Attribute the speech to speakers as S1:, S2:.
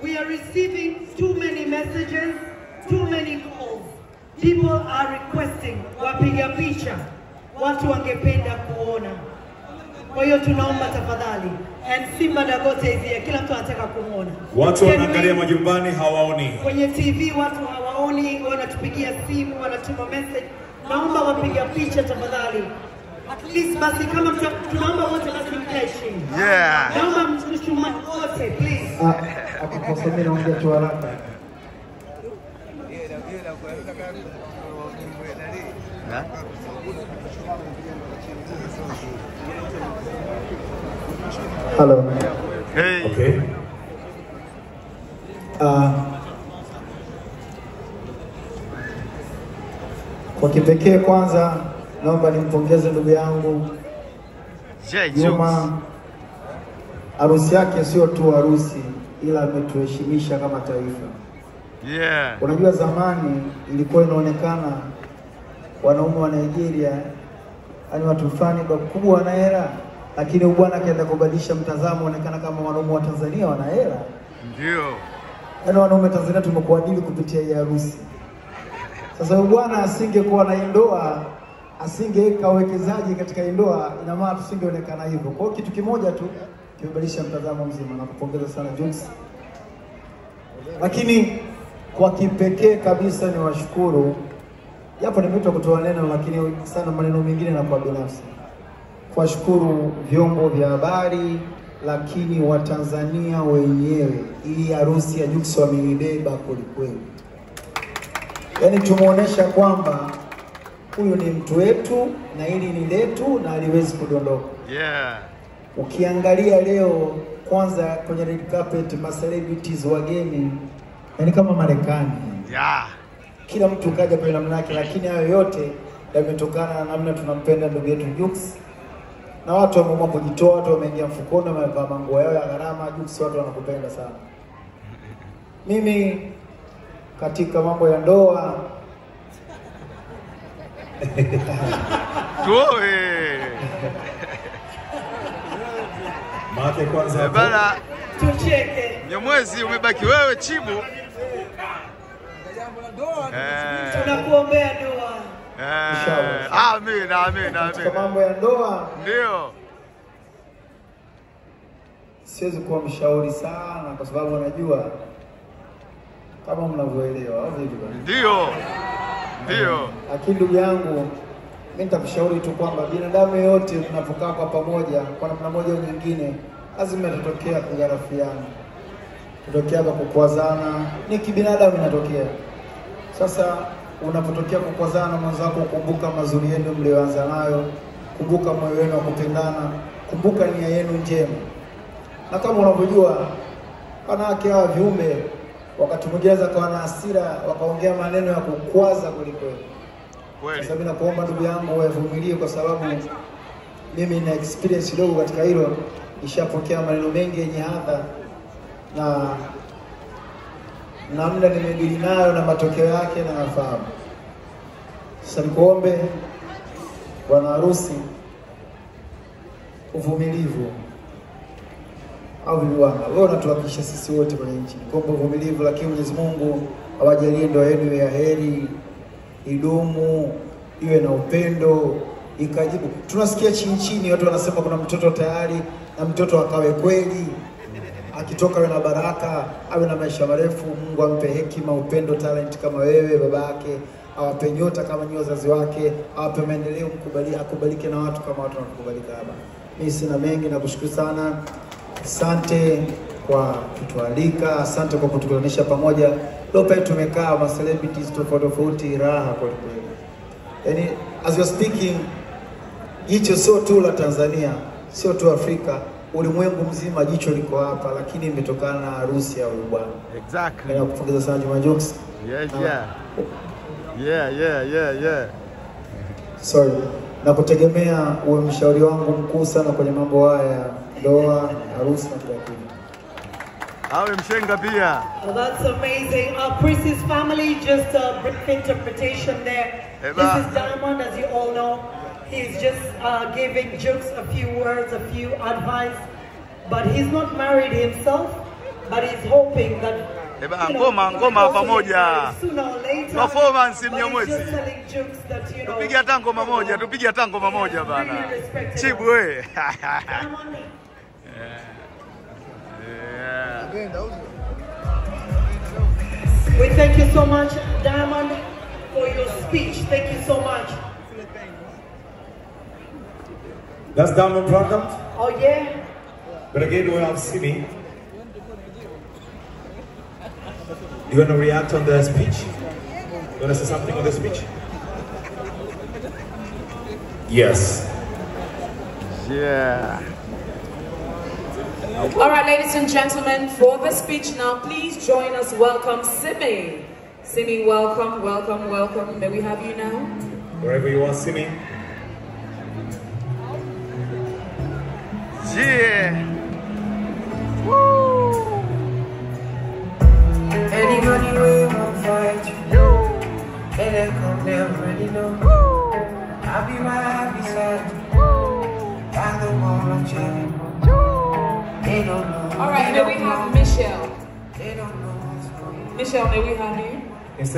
S1: We are receiving too many messages, too many calls. People are requesting wapiga picha, watu wangependa kuona. Kwa hiyo tunaomba tafadhali. And Simba Dangote is here, kila mtu anataka kumuona.
S2: Watu wanaangalia majumbani hawaoni.
S1: Kwenye TV watu hawaoni, wanatupigia simu, wanatuma message. Naomba wapiga picha tafadhali. At least basi kama tunaomba wote basi mkae chini.
S3: Yeah.
S1: Naomba mshumaa wote please.
S4: Hapo kwa mimi naongea tu haraka. Hello.
S3: Hey.
S2: Okay.
S4: Kwa kipekee kwanza naomba nimpongeze ndugu yangu Juma. Harusi yake sio tu harusi, ila ametuheshimisha kama taifa.
S3: Yeah.
S4: Unajua zamani ilikuwa inaonekana wanaume wa Nigeria yani watu fulani wakubwa wana hela, lakini bwana akaenda kubadilisha mtazamo, onekana kama wanaume wa Tanzania wana hela.
S3: Ndio.
S4: Yaani wanaume Tanzania tumekuadili kupitia hii harusi. Sasa bwana asingekuwa na ndoa, asingeweka uwekezaji katika ndoa, ina maana tusingeonekana hivyo. Kwa hiyo kitu kimoja tu kimebadilisha mtazamo mzima, na kupongeza sana Jux. Lakini kwa kipekee kabisa ni washukuru, japo nimeitwa kutoa neno lakini sana maneno mengine na kwa binafsi, kuwashukuru vyombo vya habari, lakini Watanzania wenyewe. Hii harusi ya Jux wameibeba kweli. Yaani tumuonesha kwamba huyu ni mtu wetu na hili ni letu na haliwezi kudondoka.
S3: Yeah.
S4: Ukiangalia leo kwanza kwenye red carpet ma celebrities wageni, yani kama Marekani.
S3: Yeah.
S4: Kila mtu kaja kwa namna yake, lakini hayo yote yametokana na namna tunampenda ndugu yetu Jux. Na watu wameamua kujitoa, watu wameingia mfukoni, wamevaa manguo yao ya gharama. Jux, watu wanakupenda sana. Mimi katika mambo ya ndoa
S3: tuoe.
S2: Maana kwanza
S3: bana
S1: tucheke.
S3: Nyamwezi umebaki wewe Chibu.
S1: Tunakuombea dua.
S3: Inshallah. Amin, amin, amin.
S4: Katika mambo ya ndoa
S3: ndio
S4: siwezi kuwa mshauri sana kwa sababu najua kama mnavyoelewa au vipi bwana?
S3: Ndio. Ndio.
S4: Lakini ndugu yangu mimi nitakushauri tu kwamba binadamu yote tunapokaa kwa pamoja kwa namna moja au nyingine lazima tutokea kugarafiana. Tutokea kwa kukwazana, ni kibinadamu inatokea. Sasa unapotokea kukwazana na mwenzako, kumbuka mazuri yenu mlioanza nayo, kumbuka moyo wenu wa kupendana, kumbuka nia yenu njema. Na kama unavyojua wanawake hawa viumbe wakati mwingine kwa na hasira wakaongea maneno ya kukwaza kweli kweli. Sasa mimi nakuomba ndugu yangu uvumilie, kwa sababu mimi nina experience kidogo katika hilo. Nishapokea maneno mengi yenye hadha na namna nimedili nayo na matokeo yake na nafahamu. Sasa nikuombe bwana harusi uvumilivu. Au viwana, wewe unatuhakikisha sisi wote kwenye nchi. Nikuombe uvumilivu, lakini Mwenyezi Mungu awajalie ndoa yenu ya heri, idumu, iwe na upendo, ikajibu. Tunasikia chini chini watu wanasema kuna mtoto tayari, na mtoto akawe kweli, akitoka awe na baraka, awe na maisha marefu. Mungu ampe hekima, upendo, talent kama wewe babake, awape nyota kama nyinyi wazazi wake, awape maendeleo, mkubalie, akubalike na watu kama watu wanakubalika hapa. Mimi sina mengi, nakushukuru sana. Asante kwa kutualika, asante kwa kutukutanisha pamoja. Leo pia tumekaa ma celebrities tofauti tofauti, raha kweli kweli. Yaani as you are speaking, jicho sio tu la Tanzania, sio tu Afrika, ulimwengu mzima jicho liko hapa, lakini imetokana na harusi ya huyu bwana.
S3: Exactly.
S4: Nakupongeza sana Juma Jux.
S3: Yeah, yeah. Yeah, yeah, yeah, yeah.
S4: Sorry. Na kutegemea uwe mshauri wangu mkuu sana kwenye mambo haya, ndoa, harusi na kila kitu.
S3: Awe mshenga pia.
S1: Well, that's amazing. Chris's family, just a brief interpretation there.
S3: Eba.
S1: This is Diamond, as you all know. He's just giving Jux a few words, a few advice. But he's not married himself. But he's hoping that
S3: Ngoma ngoma pamoja.
S1: sooner or later.
S3: Performance
S1: But he's
S3: Mnyamwezi.
S1: just telling jokes that, you know,
S3: Tupige hata ngoma moja, tupige hata ngoma moja bana.
S1: really respected
S3: Chibu
S1: us.
S3: we.
S1: Diamond,
S3: Yeah.
S1: we thank you so much, Diamond, for your speech. Thank you so much.
S2: That's Diamond Platnumz.
S1: Oh yeah.
S2: But again, we have Simi. You gonna react on the speech? You wanna say something on the speech? Yes.
S3: Yeah.
S5: All right, ladies and gentlemen, for the speech now, please join us. Welcome Simi. Simi, welcome, welcome, welcome. May we have you now?
S2: Wherever you are, Simi.
S3: Yeah. Woo.
S6: Anybody we won't fight you. And they come, they already know. I'll be right beside you. By the wall of Jericho. They don't know.
S5: All right, may we have Michelle.
S6: They don't know what's going on.
S5: Michelle, may we have you?